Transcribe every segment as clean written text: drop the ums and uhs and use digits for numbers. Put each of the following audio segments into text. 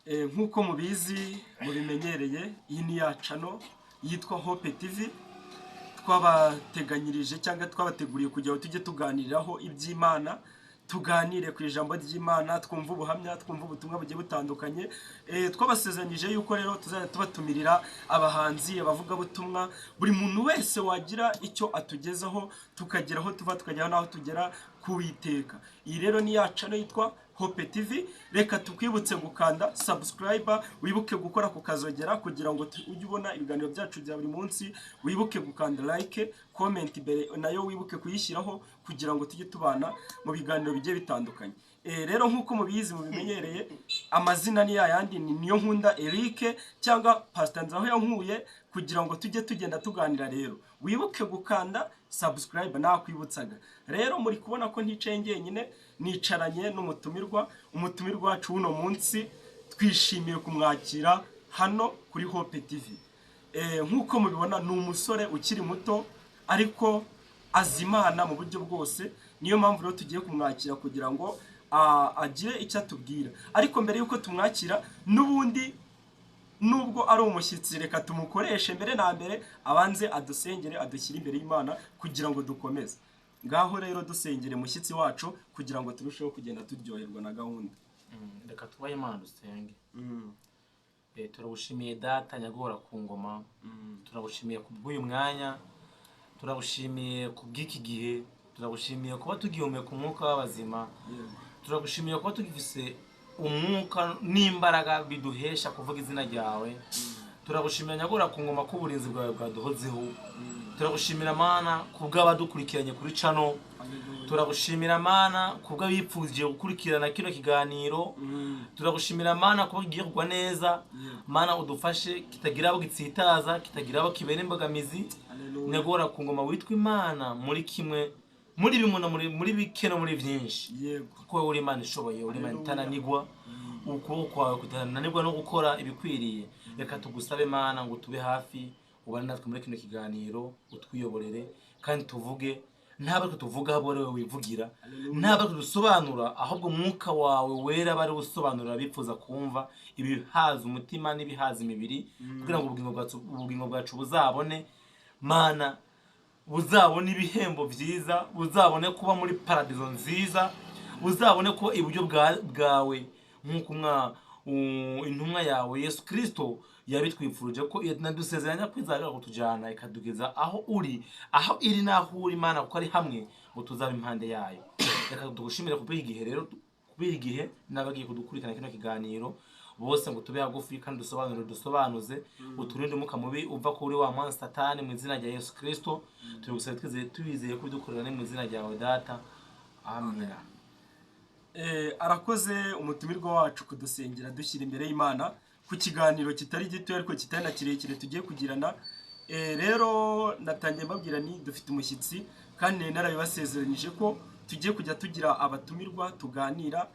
Nk'uko mubizi, mubimenyereye, iyi ni ya channel yitwa Hope TV. Twabateganyirije cyangwa twabateguriye kugira ngo tujye tuganiriraho iby'Imana, tuganire ku ijambo ry'Imana, twumve ubuhamya, twumve ubutumwa bugiye butandukanye. Twabasezeranyije yuko rero tuzajya tubatumirira abahanzi, abavugabutumwa, buri muntu wese wagira icyo atugezaho, tukagera aho tuva, tukagera n'aho tugera ku Witeka. Iyi rero ni ya channel yitwa Hope TV. Reka tukwibutse gukanda subscribe, wibuke gukora ku kazogera kugira ngo ujye ubona ibiganiro byacu bya buri munsi. Wibuke gukanda like, comment imbere nayo wibuke kuyishyiraho kugira ngo tujye tubana mu biganiro bigiye bitandukanye. Rero nk'uko mubizi, mubimenyereye, amazina ni yayandi, ni Niyo Nkunda Eric cyangwa Pastor Nzaho Yankuye, kugira ngo tujye tugenda tuganira. Rero wibuke gukanda subscribe nakwibutsaga. Rero muri kubona ko nticaye njyenyine, nicaranye n'umutumirwa. Umutumirwa wacu w'uno munsi twishimiye kumwakira hano kuri Hope TV. Nk'uko mubibona, ni umusore ukiri muto ariko azi Imana mu buryo bwose. Niyo mpamvu rero tugiye kumwakira kugira ngo agire icyo atubwira. Ariko mbere y'uko tumwakira, n'ubundi nubwo ari umushyitsi, reka tumukoreshe mbere na mbere abanze adusengere, adushyire imbere y'Imana kugira ngo dukomeze. Ngaho rero dusengere mushyitsi wacu kugira ngo turusheho kugenda turyoherwa na gahunda. Reka tubahe Imana, dusenge. Turagushimiye Data nyagora ku ngoma, turagushimiye ku bw'uyu mwanya, turagushimiye ku bw'iki gihe, turagushimiye kuba tugihumeka umwuka w'abazima, turagushimiye kuba tugifise umwuka n'imbaraga biduhesha kuvuga izina ryawe. Turagushimira nyagora ku ngoma ko uburinzi bwawe bwaduhozeho. Turagushimira Mana ku bw'abadukurikiranye kuri channel. Turagushimira Mana ku bw'abipfuje gukurikirana kino kiganiro. Turagushimira Mana kuba kigiye kugwa neza. Mana, udufashe kitagira abo gitsitaza, kitagira abo kibera imbogamizi. Nyagora ku ngoma, witwa Imana muri kimwe, muri bimwe no muri bike no muri byinshi, kuko wowe uri Imana ishoboye, uri Imana itananigwa, ukuboko kwawe kutananirwa no gukora ibikwiriye. Reka tugusabe Mana ngo tube hafi, ubane natwe muri kino kiganiro, utwiyoborere kandi tuvuge, ntabwo ariko tuvuga ahubwo ari wowe wivugira, ntabwo ariko dusobanura ahubwo Umwuka wawe Wera aba ari we usobanurira abifuza kumva ibihaza umutima n'ibihaza imibiri, kugira ngo ubugingo bwacu buzabone, Mana, buzabone ibihembo byiza, buzabone kuba muri paradizo nziza, buzabone ko iburyo bwawe nk'uko intumwa yawe Yesu Kirisito yabitwifurije, ko inadusezeranya ko izaza kutujyana ikatugeza aho uri, aho iri n'aho uri Imana, kuko ari hamwe ngo tuzabe impande yayo. Reka tugushimire kubw'iki gihe rero, kubw'iki gihe n'abagiye kudukurikirana kino kiganiro bose, ngo tube hagufi kandi dusobanure, dusobanuze, uturinde umwuka mubi uva kuri wa mwanzi Satani, mu izina rya Yesu Kirisito turi gusaba twizeye, tubizeye ko bidukorera, ni mu izina ryawe Data, amina. Arakoze umutumirwa wacu kudusengera dushyira imbere y'Imana ku kiganiro kitari gito ariko kitari na kirekire tugiye kugirana. Rero natangiye mbabwira ni dufite umushyitsi, kandi nari narabibasezeranyije ko tugiye kujya tugira abatumirwa tuganira,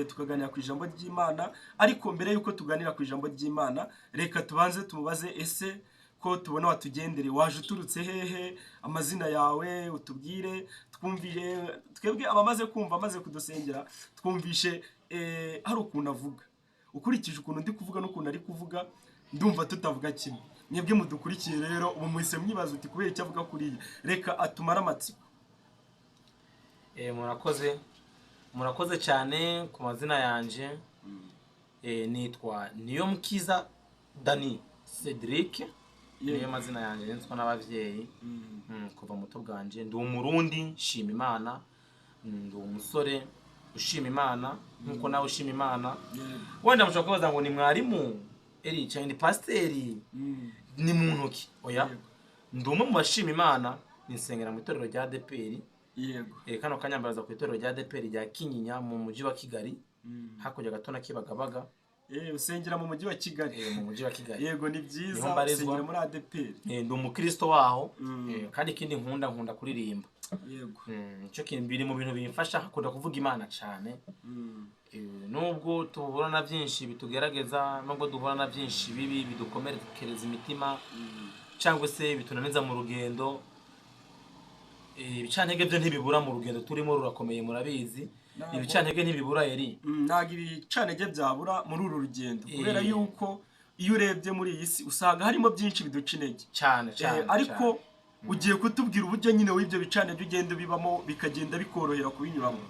tukaganira ku ijambo ry'Imana. Ariko mbere y'uko tuganira ku ijambo ry'Imana, reka tubanze tumubaze: ese ko tubona watugendere, waje uturutse hehe? Amazina yawe utubwire, twumvire twebwe abamaze kumva. Amaze kudusengera, twumvishe hari ukuntu avuga. Ukurikije ukuntu ndi kuvuga n'ukuntu ari kuvuga, ndumva tutavuga kimwe. Mwebwe mudukurikiye rero, ubu muhise mwibaza uti: "Kubera icyo avuga kuriya?" Reka atumare amatsiko. Murakoze, murakoze cyane. Ku mazina yanje nitwa Niyomukiza Dani Cedric, niyo mazina yanjye nitwa n'ababyeyi. Kuva muto bwanje ndi Umurundi nshima Imana. Ndi umusore ushima Imana nkuko nawe ushima Imana. Wenda mushobora kubaza ngo ni mwarimu eri cyangwa ni pasiteri, ni muntu ki? Oya, ndi umwe mu bashima Imana, nisengera mu itorero rya ADEPR. Kano kanya mbaraza ku itorero rya ADEPR rya Kinyinya mu mujyi wa Kigali, hakurya gato na Kibagabaga. Usengera mu mujyi wa Kigali? Mu mujyi wa Kigali. Yego, ni byiza. Niho mbarizwa. Usengera muri ADEPR? Ndi umukristo waho. Kandi ikindi nkunda kuririmba. Nicyo kintu biri mu bintu bimfasha, nkakunda kuvuga Imana cyane. Nubwo duhura na byinshi bitugerageza, nubwo duhura na byinshi bibi bidukomerekereza imitima cyangwa se bitunaniza mu rugendo, ibicantege byo ntibibura mu rugendo turimo, rurakomeye murabizi. Ntabwo- Ibicantege ntibibura, Eri. Ntabwo ibicantege byabura muri uru rugendo, kubera Eh. yuko iyo urebye muri iyi si usanga harimo byinshi biduca intege. Cyane cyane. Ariko cyane. ugiye kutubwira uburyo nyine w'ibyo bicantege ugenda ubibamo, bikagenda bikorohera kubinyuramo.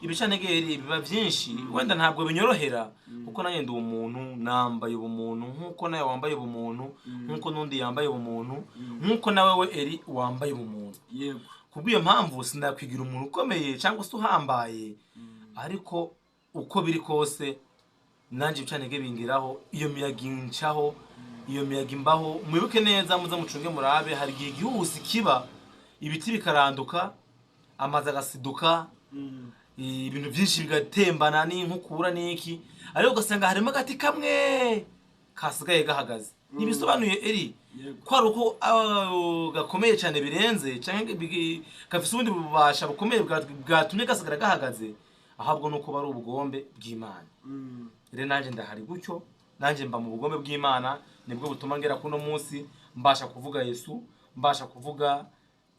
Ibicantege, Eri, biba byinshi. Wenda ntabwo binyorohera, kuko nanjye ndi umuntu, nambaye ubumuntu nk'uko nawe wambaye ubumuntu, nk'uko n'undi yambaye ubumuntu, nk'uko nawe we Eri wambaye ubumuntu. Kubw'iyo mpamvu sinakwigira umuntu ukomeye cyangwa se uhambaye, ariko uko biri kose nanjye ibicantege bingiraho, iyo miyaga incaho, iyo miyaga imbaho. Mwibuke neza, muze mucunge murabe, hari igihe igihuhusi kiba, ibiti bikaranduka, amazu agasiduka, ibintu byinshi bigatembana n'inkukura n'iki, ariko ugasanga harimo agati kamwe kasigaye gahagaze. Ntibisobanuye, Eri, ko ari uko gakomeye cyane birenze cyangwa gafise ubundi bubasha bukomeye bwatumye gasigara gahagaze, ahubwo nuko bari ubugombe bw'Imana. Rero nanjye ndahari gutyo, nanjye mba mu bugombe bw'Imana, nibwo butuma ngera kuno munsi mbasha kuvuga Yesu, mbasha kuvuga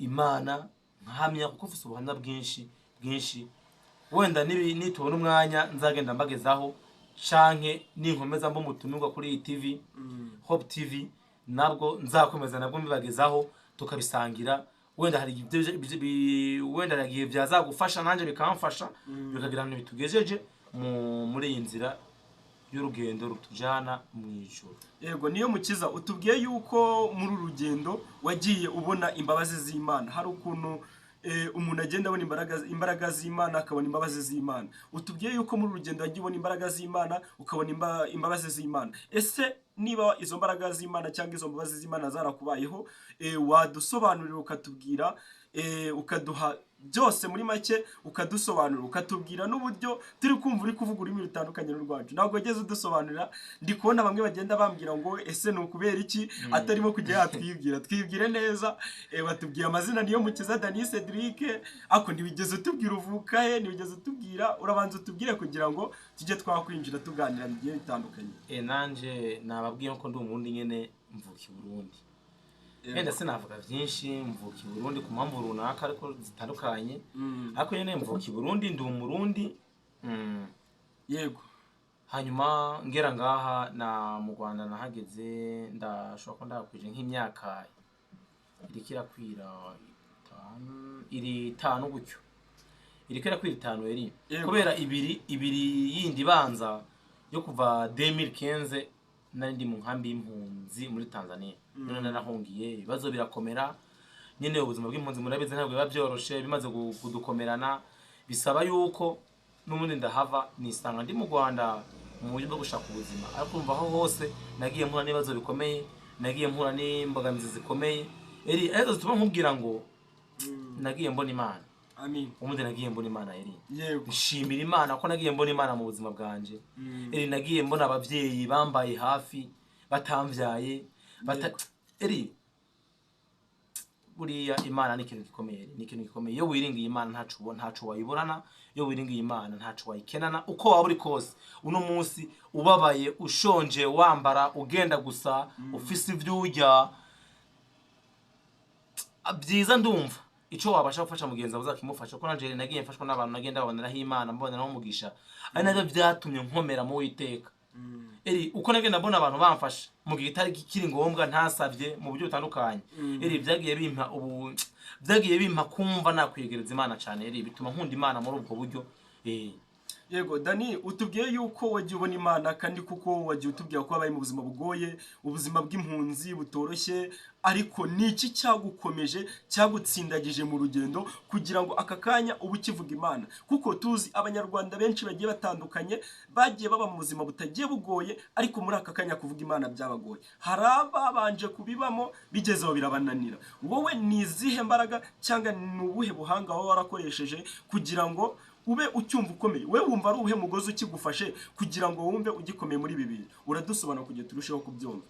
Imana nkahamya, kuko mfise ubuhamya bwinshi bwinshi. Wenda nitubona umwanya nzagenda mbagezaho, canke ninkomeza mba umutumirwa kuri iyi TV, Hope TV, nabwo nzakomeza nabwo mbibagezaho, tukabisangira. Wenda hari wenda hari igihe byazagufasha, nanjye bikamfasha, bikagira ahantu bitugejeje muri iyi nzira y'urugendo rutujana mu ijuru. Yego, niyo mukiza utubwiye yuko muri uru rugendo wagiye ubona imbabazi z'Imana. Hari ukuntu umuntu agenda abona imbaraga z'Imana, akabona imbabazi z'Imana. Utubwiye yuko muri uru rugendo wagiye ubona imbaraga z'Imana, ukabona imbabazi z'Imana. Ese niba izo mbaraga z'Imana cyangwa izo mbabazi z'Imana zarakubayeho, wadusobanurira, ukatubwira, ukaduha byose muri make, ukadusobanurira, ukatubwira n'uburyo turi kumva uri kuvuga ururimi rutandukanye n'urwacu? Ntabwo wageze udusobanurira. Ndi kubona bamwe bagenda bambwira ngo ese ni ukubera iki atarimo kujya yatwibwira? Twibwire neza. Batubwiye amazina, niyo mukiza Denis Cedric, ariko ntiwigeze utubwira uvuka he, ntiwigeze utubwira. Urabanza utubwire kugira ngo tujye twakwinjira tuganira bigiye bitandukanye. Nanje nababwiye ko ndi Umurundi nyene, mvuka i Burundi. Wenda sinavuga byinshi, mvuka i Burundi ku mpamvu runaka ariko zitandukanye, ariko nyene mvuka i Burundi, ndi Umurundi. Hanyuma ngera ngaha na mu Rwanda, nahageze ndashobora kuba ndakwije nk'imyaka iriko irakwira 5, iri 5 gutyo, iriko irakwira 5, Eri. Kubera ibiri yindi ibanza yo kuva 2015 nari ndi mu nkambi y'impunzi muri Tanzania. None narahungiye, ibibazo birakomera nyine. Ubuzima bw'impunzi murabizi, ntabwo biba byoroshe. Bimaze kudukomerana, bisaba yuko n'ubundi ndahava, nisanga ndi mu Rwanda mu buryo bwo gushaka ubuzima. Ariko urumva aho hose nagiye mpura n'ibibazo bikomeye, nagiye mpura n'imbogamizi zikomeye, Eri, arizo zituma nkubwira ngo nagiye mbona Imana. Amin. Ubundi nagiye mbona Imana, Eri. Nshimira Imana ko nagiye mbona Imana mu buzima bwanje. Eri, nagiye mbona ababyeyi bambaye hafi batamvyaye bata. Eri, buriya Imana ni ikintu gikomeye, Eri, ni ikintu gikomeye. Iyo wiringiye Imana ntaco ubona, ntaco wayiburana. Iyo wiringiye Imana ntaco wayikenana. Uko waba uri kose uno munsi, ubabaye, ushonje, wambara, ugenda gusa ufise ivyo urya byiza, ndumva ico wabasha gufasha mugenzi wawe uzakimufasha, kuko nanje nagiye mfashwa n'abantu, nagiye ndababoneraho Imana, mbaboneraho umugisha, ari nabyo byatumye nkomera mu Witeka. Eri, uko nagenda mbona abantu bamfasha mu gihe itari kiri ngombwa, ntasabye, mu buryo butandukanye, Eri, byagiye bimpa kumva nakwiyegereza Imana cyane. Eri, bituma nkunda Imana muri ubwo buryo. Yego Dani, utubwiye yuko wagiye ubona Imana, kandi kuko wagiye utubwira ko wabaye mu buzima bugoye, ubuzima bw'impunzi butoroshye, ariko ni iki cyagukomeje, cyagutsindagije mu rugendo kugira ngo aka kanya ube ukivuga Imana? Kuko tuzi Abanyarwanda benshi bagiye batandukanye bagiye baba mu buzima butagiye bugoye, ariko muri aka kanya kuvuga Imana byabagoye. Hari ababanje kubibamo, bigezeho birabananira. Wowe ni izihe mbaraga cyangwa ni ubuhe buhanga waba warakoresheje kugira ngo ube ucyumva ukomeye? We wumva ari uwuhe mugozi ukigufashe kugira ngo wumve ugikomeye muri ibi bintu? Uradusobanura kugira turusheho kubyumva.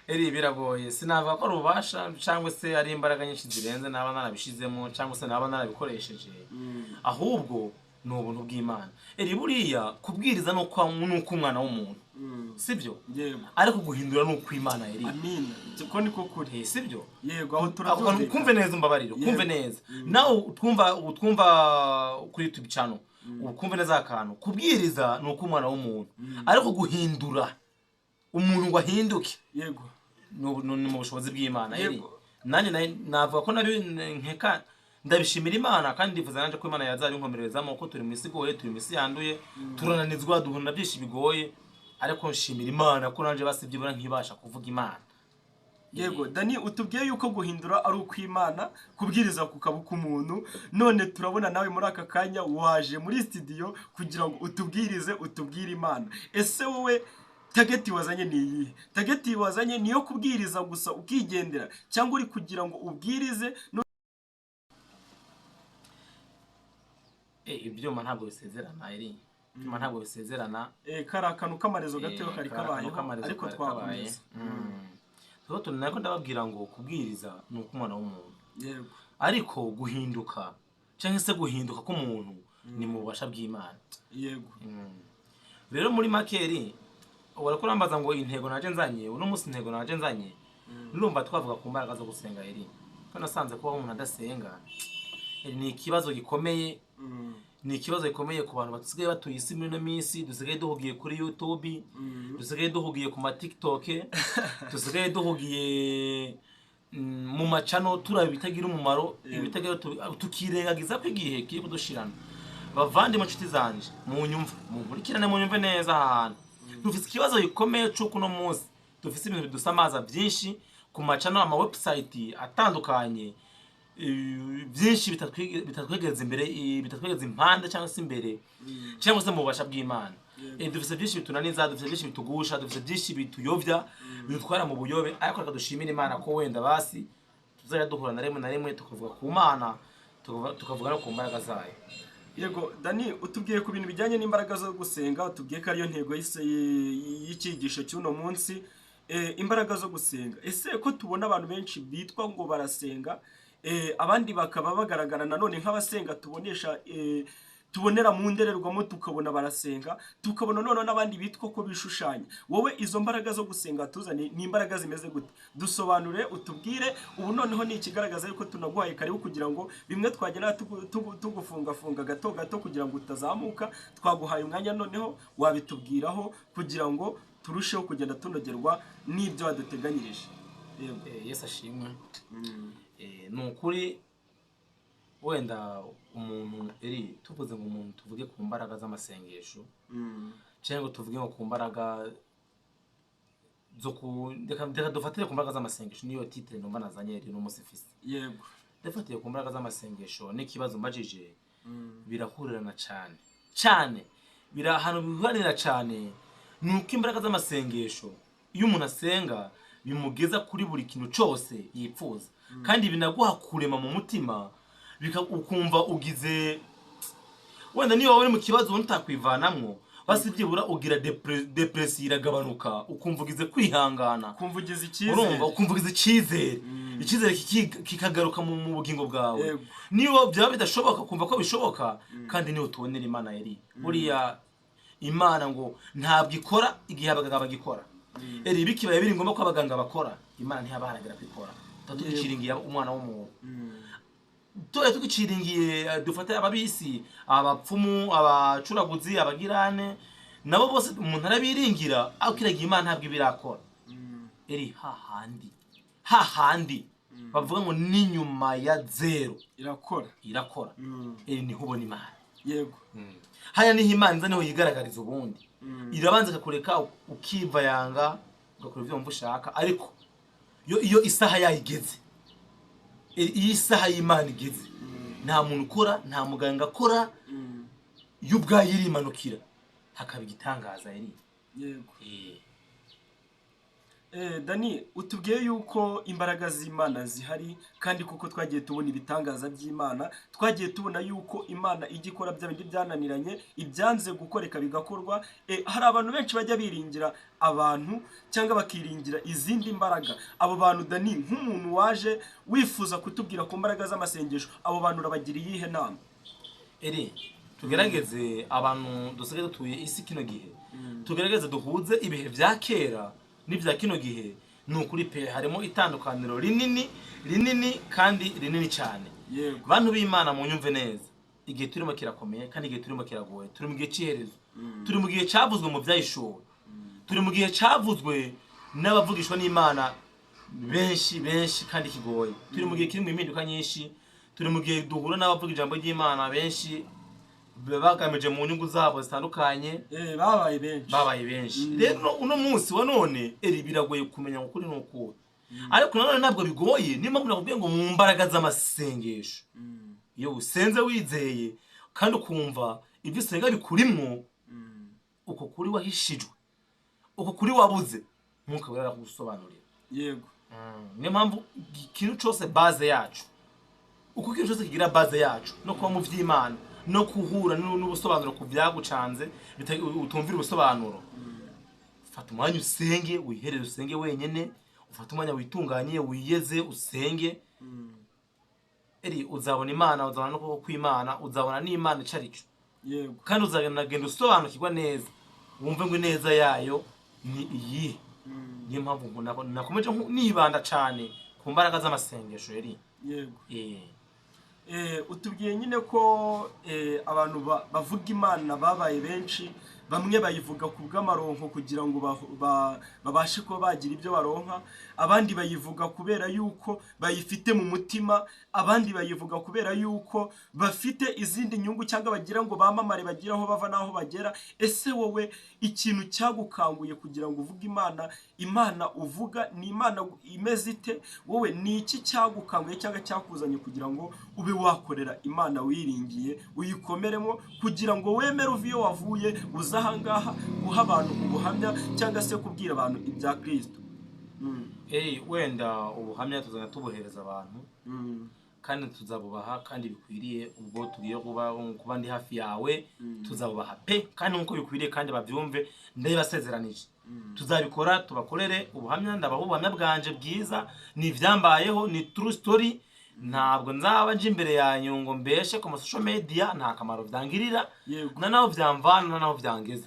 Eri, biragoye. Sinavuga ko ari ububasha cyangwa se ari imbaraga nyinshi zirenze naba narabishizemo cyangwa se naba narabikoresheje, ahubwo ni ubuntu bw'Imana. Eri, buriya kubwiriza ni uko umwana w'umuntu Sibyo? Yego. Ariko guhindura ni ukw'Imana, Eri. Amina, ko niko kuri. Sibyo? Yego, aho Ako kantu turabyumvikana. Kumve neza, umbabarire, kumve neza. Nawe utwumva kuri YouTube channel, ukumve neza akantu. Kubwiriza ni ukw'umwana w'umuntu, ariko guhindura umuntu ngo ahinduke ni mu bushobozi bw'Imana, Eri. Nanjye navuga ko nari nkeka, ndabishimira Imana kandi ndifuza nanjye ko Imana yazabinkomerezamo, kuko turi mu isi igoye, turi mu isi yanduye, turananizwa, duhura na byinshi bigoye, ariko nshimira Imana ko nanjye basibye ibura nkibasha kuvuga Imana. Yego Dani, utubwiye yuko guhindura ari ukw'Imana, kubwiriza kukaba ukw'umuntu. None turabona nawe muri aka kanya waje muri studio kugira ngo utubwirize, utubwire Imana. Ese wowe target wazanye ni iyihe? Target wazanye ni iyo kubwiriza gusa ukigendera, cyangwa uri kugira ngo ubwirize no Ibyuma ntabwo bisezerana, Eri, ibyuma ntabwo bisezerana. Kari akantu k'amarezo gatoya kari Kari akantu kabayeho, k'amarezo ariko kari kabaye. twakomeza. Rero nako ndababwira ngo kubwiriza ni ukw'umwana w'umuntu, ariko guhinduka cyangwa se guhinduka k'umuntu ni mu bubasha bw'Imana. Rero muri makeri wariko urambaza ngo intego naje nzanye uno munsi, intego naje nzanye, ndumva twavuga ku mbaraga zo gusenga, Eri, ko nasanze kubaho umuntu adasenga, Eri, ni ikibazo gikomeye. Ni ikibazo gikomeye ku bantu basigaye batuye isi muri ino minsi. Dusigaye duhugiye kuri YouTube, dusigaye duhugiye ku ma TikTok, dusigaye duhugiye mu macano, turaba ibitagira umumaro, ibitagira, tukirengagiza ko igihe kiri kudushirana. Bavandimwe, inshuti zanje, munyumve, munkurikirane, munyumve neza. Aha hantu dufite ikibazo gikomeye c'uko uno munsi dufite ibintu bidusamaza byinshi ku macano, ama website atandukanye, byinshi bitatwegereza imbere, bitatwegereza impande cyangwa se imbere cyangwa se mu bubasha bw'Imana. Dufise byinshi bitunaniza, dufise byinshi bitugusha, dufise byinshi bituyobya, bidutwara mu buyobe. Ariko reka dushimire Imana ko wenda basi tuzajya duhura na rimwe na rimwe tukavuga ku Mana, tukavuga no ku mbaraga zayo. Yego Dani, utubwiye ku bintu bijyanye n'imbaraga zo gusenga, utubwiye ko ariyo ntego y'icyigisho cy'uno munsi. Imbaraga zo gusenga, ese ko tubona abantu benshi bitwa ngo barasenga, abandi bakaba bagaragara nanone nk'abasenga, tubonesha, tubonera mu ndorerwamo tukabona barasenga, tukabona noneho n'abandi bitwa ko bishushanya, wowe izo mbaraga zo gusenga tuzane ni imbaraga zimeze gute? Dusobanure, utubwire. Ubu noneho ni ikigaragaza yuko tunaguhaye karibu, kugira ngo bimwe twagera tugufungafunga gato gato kugira ngo utazamuka, twaguhaye umwanya noneho wabitubwiraho kugira ngo turusheho kugenda tunogerwa n'ibyo waduteganyirije. Yego. Yesu ashimwe. Ni ukuri, wenda umuntu, Eri, tuvuze ngo umuntu, tuvuge ku mbaraga z'amasengesho cyangwa ngo tuvuge ngo ku mbaraga zo ku, reka dufatire ku mbaraga z'amasengesho, niyo titre numva nazanye, Eri, n'umunsi mfise. Dufatiye ku mbaraga z'amasengesho n'ikibazo mbajije, birahurirana cyane cyane. Biri ahantu bihuranira cyane ni uko imbaraga z'amasengesho, iyo umuntu asenga, bimugeza kuri buri kintu cyose yipfuza, kandi binaguha kurema mu mutima, ukumva ugize, wenda niba waba uri mu kibazo ubona utakwivanamwo, basi byibura ugira depression iragabanuka, ukumva ugize kwihangana. Kumva ugize icyizere. Urumva, ukumva ugize icyizere, icyizere kikagaruka mu bugingo bwawe. Niba byaba bidashoboka, ukumva ko bishoboka. Kandi niyo tubonera Imana, yari buriya Imana ngo ntabwo ikora igihe abaganga bagikora. Eri, bikibaye biri ngombwa ko abaganga bakora, Imana ntihaba haragera kwikora. Tuba tugiciringiye umwana w'umuntu, tuba tugiciringiye, dufate ababisi, abapfumu, abacuraguzi, abagirane, nabo bose umuntu arabiringira, ariko iragiye Imana ntabwo ibirakora. Eri, hahandi hahandi bavuga ngo n'inyuma ya zero irakora. Irakora. Eri, niho ubona Imana. Hariya niho Imana iza, niho yigaragariza. Ubundi irabanza ikakureka ukivayanga, ugakora ibyo wumva ushaka, ariko yo iyo isaha yayigeze, iyo isaha y'Imana igeze, nta muntu ukora, nta muganga akora, yo ubwayo irimanukira hakaba igitangaza, Eri. Dani, utubwiye yuko imbaraga z'Imana zihari, kandi kuko twagiye tubona ibitangaza by'Imana, twagiye tubona yuko Imana ijya ikora bya bindi byananiranye, ibyanze gukoreka bigakorwa. Hari abantu benshi bajya biringira abantu cyangwa bakiringira izindi mbaraga. Abo bantu, Dani, nk'umuntu waje wifuza kutubwira ku mbaraga z'amasengesho, abo bantu urabagira iyihe nama? Eri. Tugerageze, abantu dusigaye dutuye isi kino gihe, tugerageze duhuze ibihe vya kera n'ibya kino gihe. Ni ukuri pe, harimo itandukaniro rinini rinini kandi rinini cyane. Bantu b'Imana, munyumve neza, igihe turimo kirakomeye kandi igihe turimo kiragoye. Turi mu gihe cy'iherezo, turi mu gihe cyavuzwe mu Byahishuwe, turi mu gihe cyavuzwe n'abavugishwa n'Imana benshi benshi kandi kigoye. Turi mu gihe kirimo impinduka nyinshi, turi mu gihe duhura n'abavuga ijambo ry'Imana benshi bagamije mu nyungu zabo zitandukanye. Babaye benshi. Babaye benshi. Rero uno munsi wa none, eri, biragoye kumenya ngo ukuri n'ukuri, ariko nanone ntabwo bigoye. Niyo mpamvu nakubwiye ngo mu mbaraga z'amasengesho, iyo usenze wizeye kandi ukumva ibyo usenga bikurimwo, uko kuri wahishijwe, uko kuri wabuze, Mwuka Wera arakugusobanurira. Niyo mpamvu ikintu cyose base yacu, uko ikintu cyose kigira base yacu no kuba mu vy'Imana no guhura n'ubusobanuro ku vyagucanze, utumvira ubusobanuro. Fata umwanya usenge, wiherere usenge wenyene, ufate umwanya witunganye, wiyeze, usenge. Eri, uzabona Imana, uzabona n'ukuboko kw'Imana, uzabona n'Imana ico ari cyo. Kandi uzagenda usobanukirwa neza, wumve ngo ineza yayo ni iyihe. Niyo mpamvu nakomeje nibanda cane ku mbaraga z'amasengesho, yari. Utubwiye nyine ko abantu bavuga Imana babaye benshi. Bamwe bayivuga ku bw'amaronko kugira ngo babashe kuba bagira ibyo baronka, abandi bayivuga kubera yuko bayifite mu mutima, abandi bayivuga kubera yuko bafite izindi nyungu cyangwa bagira ngo bamamare, bagire aho bava n'aho bagera. Ese wowe ikintu cyagukanguye kugira ngo uvuge Imana, Imana uvuga ni Imana imeze ite? Wowe ni iki cyagukanguye cyangwa cyakuzanye kugira ngo ube wakorera Imana wiringiye, uyikomeremo, kugira ngo wemere uve iyo wavuye uze ahangaha guha abantu ubuhamya cyangwa se kubwira abantu ibya Kristo? Wenda ubuhamya tuzajya tubuhereza abantu kandi tuzabubaha kandi bikwiriye. Ubwo tugiye kuba ndi hafi yawe, tuzabubaha pe, kandi nk'uko bikwiriye, kandi babyumve. Ndabibasezeranije, tuzabikora, tubakorere ubuhamya. Ndabaha ubuhamya bwanje bwiza, ni ibyambayeho, ni true story. Ntabwo nzaba nje imbere yanyu ngo mbeshe ku ma social media, nta kamaro byangirira na naho byamvana na naho byangeza.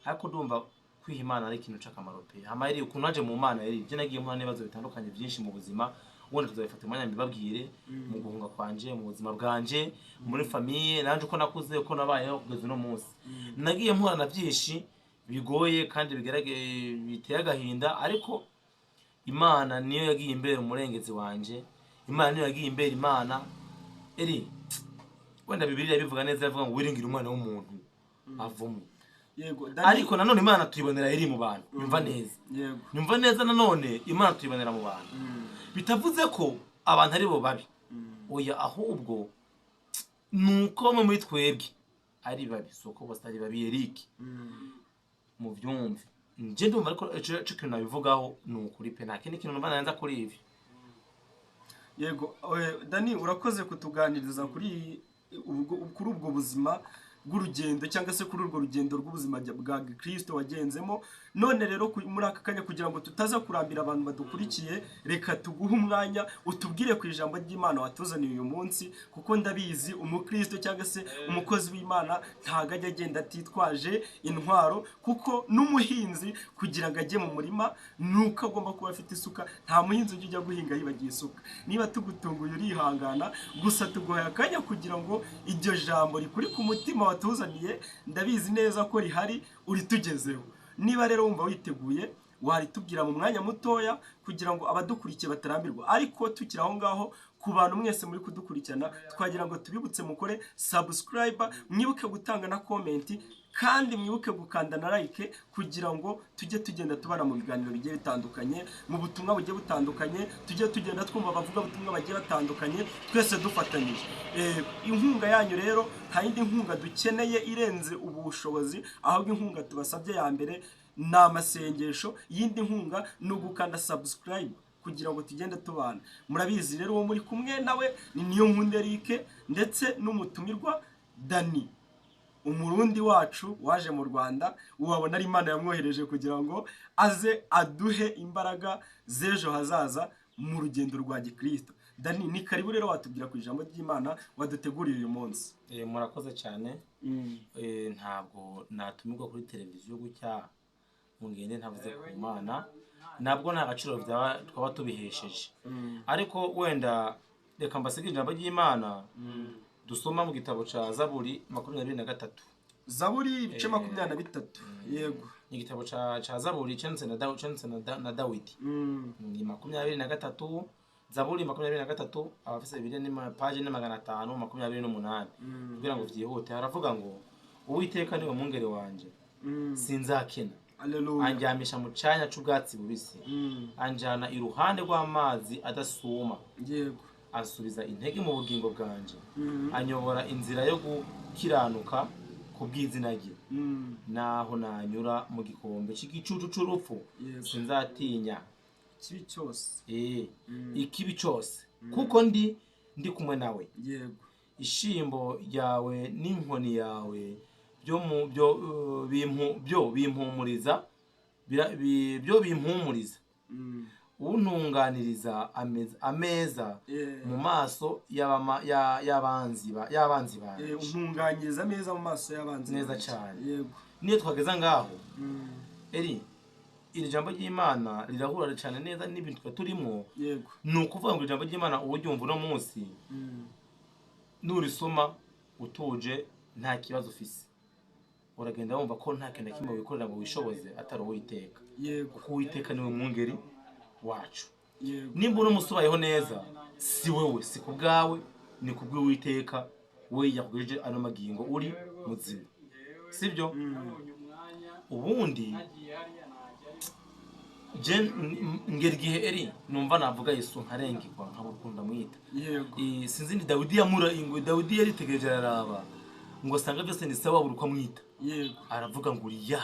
Ariko ndumva kwiha Imana ari ikintu c'akamaro pe. Hama yari ukuntu naje mu Mana, yari ibyo nagiye mpura n'ibibazo bitandukanye byinshi mu buzima. Ubundi tuzabifata umwanya mbibabwire, mu guhunga kwanje, mu buzima bwanje, muri famille nanje, uko nakuze, uko nabayeho kugeza uno munsi. Nagiye mpura na byinshi bigoye kandi bigarage biteye agahinda, ariko Imana niyo yagiye imbere umurengezi wanje, Imana niyo yagiye imbere. Imana, eri, wenda Bibiliya bivuga neza, ivuga ngo wiringire umwana w'umuntu avumwe. Ariko nanone Imana tuyibonera iri mu bantu. Nyumva neza. Nyumva neza, nanone Imana tuyibonera mu bantu. Bitavuze ko abantu ari bo babi, oya, ahubwo ni uko bamwe muri twebwe ari babi, si uko bose ari babi, Eric. Mubyumve, nje ndumva, ariko ico kintu nabivugaho ni ukuri pe, nta kindi kintu numva narenza kuri ibi. Yego, Dani, urakoze kutuganiriza kuri ubwo buzima bw'urugendo cyangwa se kuri urwo rugendo rw'ubuzima bwa Kristo wagenzemo. None rero muri aka kanya, kugira ngo tutaza kurambira abantu badukurikiye, reka tuguhe umwanya utubwire ku ijambo ry'Imana watuzaniye uyu munsi, kuko ndabizi umukristo cyangwa se umukozi w'Imana ntago ajya agenda atitwaje intwaro, kuko n'umuhinzi kugira ngo ajye mu murima nuko agomba kuba afite isuka. Nta muhinzi ujya ujya guhinga yibagiye isuka. Niba tugutunguye urihangana, gusa tuguhaye akanya kugira ngo iryo jambo rikuri ku mutima watuzaniye, ndabizi neza ko rihari, uritugezeho. Niba rero wumva witeguye, waritubwira mu mwanya mutoya kugira ngo abadukurikiye batarambirwa. Ariko tukiri aho ngaho, ku bantu mwese muri kudukurikirana, twagira ngo tubibutse mukore subscribe, mwibuke gutanga na comment, kandi mwibuke gukanda na like, kugira ngo tujye tugenda tubana mu biganiro bigiye bitandukanye, mu butumwa bugiye butandukanye, tujye tugenda twumva abavuga butumwa bagiye batandukanye, twese dufatanyije. Inkunga yanyu rero, nta yindi nkunga dukeneye irenze ubu bushobozi, ahubwo inkunga tubasabye ya mbere ni amasengesho, iyindi nkunga ni ugukanda subscribe kugira ngo tugende tubana. Murabizi rero, uwo muri kumwe nawe ni Niyo Nkunda Eric ndetse n'umutumirwa Dani, Umurundi wacu waje mu Rwanda. Wabona ari Imana yamwohereje kugira ngo aze aduhe imbaraga z'ejo hazaza mu rugendo rwa gikristo. Dani, ni karibu rero, watubwira ku ijambo ry'Imana waduteguriye uyu munsi. Murakoze cyane. Ntabwo natumirwa kuri televiziyo gutya ngo ngende ntavuze ku Mana, nabwo nta gaciro twaba tubihesheje. Ariko wenda reka mbasige ijambo ry'Imana dusoma mu gitabo cya Zaburi 23. Zaburi ibice 23, yego. Ni igitabo ca Zaburi cyanditse na Dawidi. Ni 23, Zaburi 23, abafise Bibiliya ni paji ni 528. Kugira ngo vyihute, haravuga ngo: "Uwiteka niwe mwungere wanje, sinzakena. Haleluya. Andyamisha mu canya c'ubwatsi bubisi, anjana iruhande rw'amazi adasuma, ansubiza intege mu bugingo bwanje, anyobora inzira yo gukiranuka ku bw'izina rye. Naho nanyura mu gikombe c'igicucu c'urupfu, sinzatinya ikibi cyose. Ikibi cyose, kuko ndi kumwe nawe. Ishimbo ryawe n'inkoni yawe byo mu byo eh, bimpu byo bimpumuriza byo bimpumuriza. Untunganiriza ameza mu maso y'abanzi banje." Untunganyiriza ameza mu maso y'abanzi Neza banjye. cyane. Niyo twageza ngaho, eri iri jambo ry'Imana rirahura cyane neza n'ibintu twe turimo. Ni ukuvuga ngo ijambo ry'Imana uryumva uno munsi, nurisoma utuje, nta kibazo ufise, uragenda wumva ko nta kintu na kimwe wikorera ngo wishoboze atari Uwiteka, kuko Uwiteka niwe mwungeri wacu. Nimba uno munsi ubayeho neza, si wowe, si ku bwawe, ni ku bw'Uwiteka we yakugejeje ano magingo uri muzima, sibyo? Ubundi je ngera igihe eri numva navuga Yesu nkarengirwa, nkabura ukuntu ndamwita. Sinzi, ni Dawidi yamura ngo Dawidi yaritegereje araraba ngo asanga byose ni sawa, abura uko amwita. Aravuga ngo: "Uriya."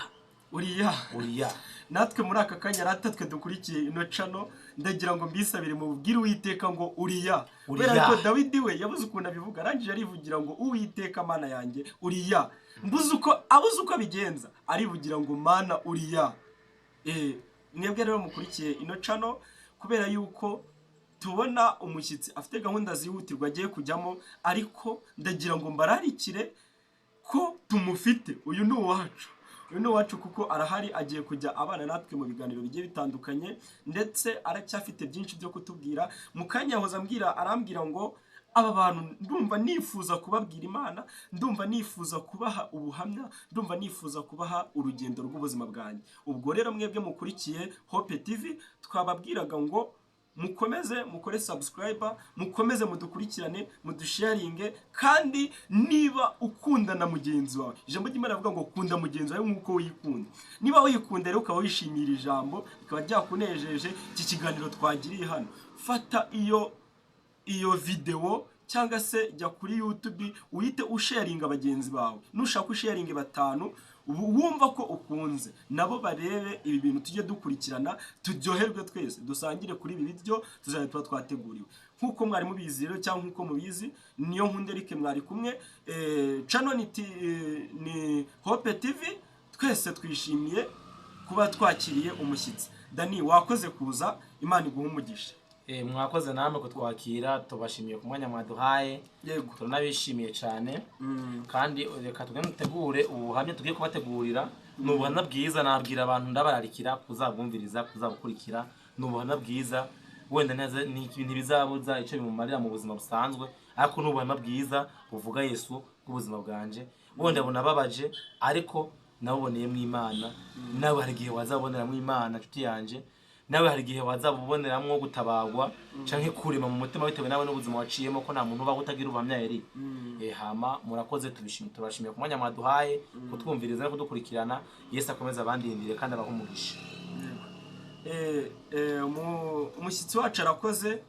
Uriya. Uriya. Natwe muri aka kanya rata twe dukurikiye ino channel, ndagira ngo mbisabire mubwire Uwiteka ngo: "Uriya." Uriya. Kubera ko Dawidi we yabuze ukuntu abivuga, arangije arivugira ngo: "Uwiteka Mana yanjye, uriya." Mbuze uko, abuze uko abigenza, arivugira ngo: "Mana, uriya." Mwebwe rero mukurikiye ino channel, kubera yuko tubona umushyitsi afite gahunda zihutirwa agiye kujyamo, ariko ndagira ngo mbararikire ko tumufite. Uyu ni uwacu, uyu ni uwacu kuko arahari, agiye kujya abana natwe mu biganiro bigiye bitandukanye, ndetse aracyafite byinshi byo kutubwira. Mu kanya yahoze ambwira, arambwira ngo: "Aba bantu ndumva nifuza kubabwira Imana, ndumva nifuza kubaha ubuhamya, ndumva nifuza kubaha urugendo rw'ubuzima bwanjye." Ubwo rero mwebwe mukurikiye Hope TV, twababwiraga ngo mukomeze mukore subscribe, mukomeze mudukurikirane, mudusharinge. Kandi niba ukunda na mugenzi wawe, ijambo ry'Imana rivuga ngo: "Kunda mugenzi wawe nk'uko wikunda." Niba wikunda rero, ukaba wishimira ijambo, bikaba byakunejeje iki kiganiro twagiriye hano, fata iyo videwo cyangwa se jya kuri YouTube uhite usharinga bagenzi bawe. Nushaka usharinge batanu wumva ko ukunze, nabo barebe ibi bintu, tujye dukurikirana, turyoherwe twese, dusangire kuri ibi biryo tuzajya tuba twateguriwe. Nk'uko mwari mubizi rero, cyangwa nk'uko mubizi, niyo nkunda Eric mwari kumwe. Channel ni Hope TV. Twese twishimiye kuba twakiriye umushyitsi. Dani, wakoze kuza, Imana iguhe umugisha. Mwakoze namwe kutwakira, tubashimiye ku mwanya mwaduhaye. Turanabishimiye cyane. Kandi reka tugende dutegure ubuhamya tugiye kubategurira. Ni ubuhamya bwiza, nabwira abantu, ndabararikira kuzabwumviriza, kuzabukurikira. Ni ubuhamya bwiza, wenda neza ntibizabuza icyo bimumarira mu buzima busanzwe, ariko ni ubuhamya bwiza buvuga Yesu bw'ubuzima bwanje. Wenda bunababaje, ariko nabuboneyemo Imana. Nawe hari igihe wazaboneramo Imana, nshuti yanje. Nawe hari igihe wazabuboneramwo gutabagwa canke kurema mu mutima, bitewe nawe n'ubuzima waciyemo, ko nta muntu ubaho utagira ubuhamya yari. Hama murakoze, tubishimiye, turabashimiye ku mwanya mwaduhaye kutwumviriza no kudukurikirana. Yesu akomeze abandindire kandi abahe umugisha. Umushyitsi wacu arakoze,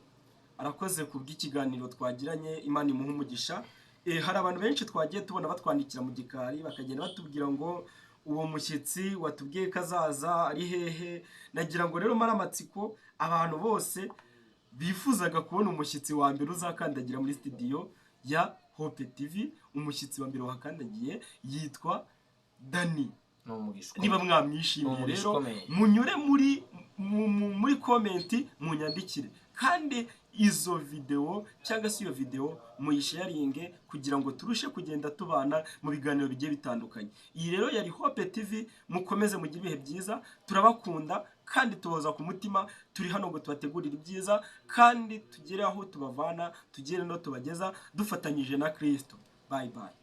arakoze ku bw'ikiganiro twagiranye, Imana imuhe umugisha. Hari abantu benshi twagiye tubona batwandikira mu gikari, bakagenda batubwira ngo: "Uwo mushyitsi watubwiye ko azaza ari hehe?" Nagira ngo rero mare amatsiko abantu bose bifuzaga kubona umushyitsi wa mbere uzakandagira muri studio ya Hope TV. Umushyitsi wa mbere wahakandagiye yitwa Dani. Ni umugisha Niba ukomeye. mwamwishimiye Ni umugisha rero, ukomeye. munyure muri comment munyandikire kandi. Izo videwo cyangwa se iyo videwo muyisharinge kugira ngo turushe kugenda tubana mu biganiro bigiye bitandukanye. Iyi rero yari Hope TV. Mukomeze mugire ibihe byiza, turabakunda kandi tuboza ku mutima. Turi hano ngo tubategurire ibyiza kandi tugere aho tubavana, tugere no tubageza dufatanyije na Kristo. Bye bye.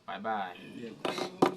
Bye bye. Yego.